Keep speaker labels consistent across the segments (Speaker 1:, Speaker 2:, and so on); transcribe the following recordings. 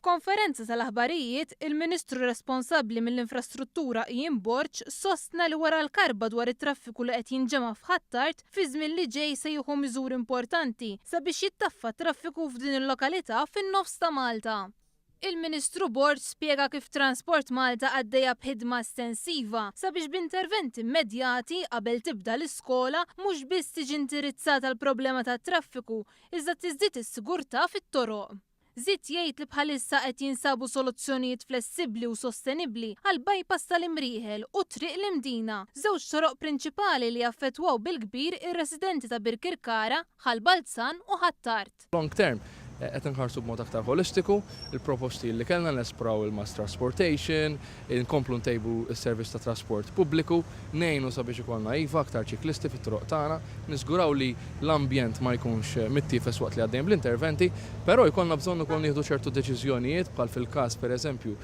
Speaker 1: F'konferenza tal-aħbarijiet, il-Ministru responsabbli mill-Infrastruttura Ian Borg sostna li wara l-karba dwar it-traffiku li qed jinġema' f'Ħ'Attard, fiż-żmien li ġej se jieħu miżuri importanti sabiex jittaffa t-traffiku f'din il-lokalità fin-nofs ta' Malta. Il-Ministru Borg spjega kif Transport Malta għaddejja b'ħidma estensiva sabiex b'interventi immedjati qabel tibda l-iskola mhux biss tiġi indirizzata l-problema tat-traffiku iżda tiżdied is-sigurtà fit-toroq. Żied jgħid li bħalissa qed jinsabu soluzzjonijiet flessibbli u sostenibbli għall-bypass tal-Imrieħel u Triq l-Imdina, żewġ toroq prinċipali li jaffettwaw bil-kbir ir-residenti ta' Birkirkara, Ħal Balzan u Ħ'Attard.
Speaker 2: Long term, qed inħarsu b'mod aktar ħolistiku, il-proposti li kellna nespraw il-mass transportation, inkomplu ntejbu s-servizz ta' trasport pubbliku, ngħinu sabiex ikollna iva aktar ċiklisti fit-toroq tagħna, niżguraw li l-ambjent ma jkunx mittiefes waqt li għaddejjin bl-interventi, però jkollna bżonn ukoll nieħdu ċertu deċiżjonijiet bħal fil-każ pereżempju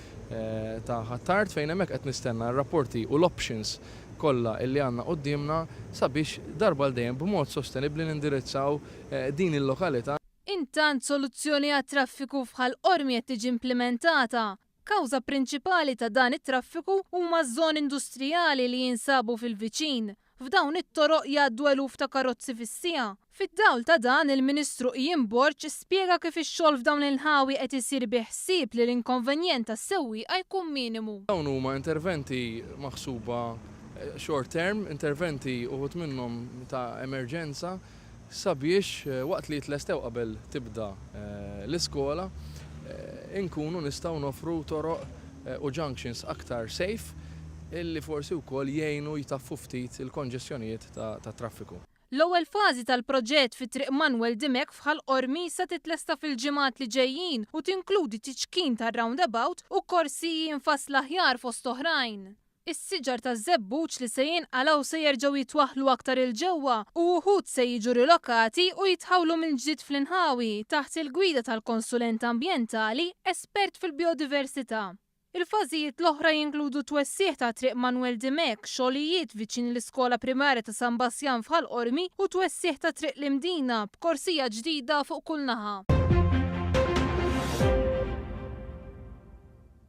Speaker 2: ta' Ħ'Attard fejn hemmhekk qed nistenna r-rapporti u l-options kollha li għandna quddiemna sabiex darba għal dejjem b'mod sostenibbli nindirizzaw din il-lokalità.
Speaker 1: Intant soluzzjoni għat-traffiku f'Ħal Qormi qed tiġi implimentata. Kawża prinċipali ta' dan it-traffiku huma ż-żoni industrijali li jinsabu fil-viċin. F'dawn it-toroq jgħaddu eluf ta' karozzi fis-siegħa. Fid-dawl ta' dan, il-Ministru Ian Borg spjega kif ix-xogħol f'dawn l-inħawi qed isir bi ħsieb li l-inkonvenjent għas-sewwieqa jkun minimu.
Speaker 2: Dawn huma interventi maħsuba short term, interventi uħud minnhom ta' emerġenza sabiex waqt li jitlestew qabel tibda l-iskola inkunu nistgħu noffru toroq u junctions aktar safe illi forsi wkoll jgħinu jtaffu ftit il-konġestjonijiet tat-traffiku.
Speaker 1: L-ewwel fażi tal-proġett fi Triq Manwel Dimech f'Ħal Qormi se titlesta fil-ġimgħat li ġejjin u tinkludi tiċkin tar-roundabout u korsiji mfassla aħjar fost oħrajn. Is-siġar taż-żebbuġ li se jinqalgħu se jerġgħu jitwaħħlu aktar 'il ġewwa u uħud se jiġu rilokati u jitħawlu mill-ġdid fl-inħawi taħt il-gwida tal-konsulent ambjentali espert fil-bijodiversità. Il-fażijiet l-oħra jinkludu t-twessigħ ta' Triq Manwel Dimech, xogħlijiet viċin l-iskola primarja ta' San Basjan f'Ħal Qormi u twessigħ ta' Triq l-Imdina b'korsija ġdida fuq kull naħa.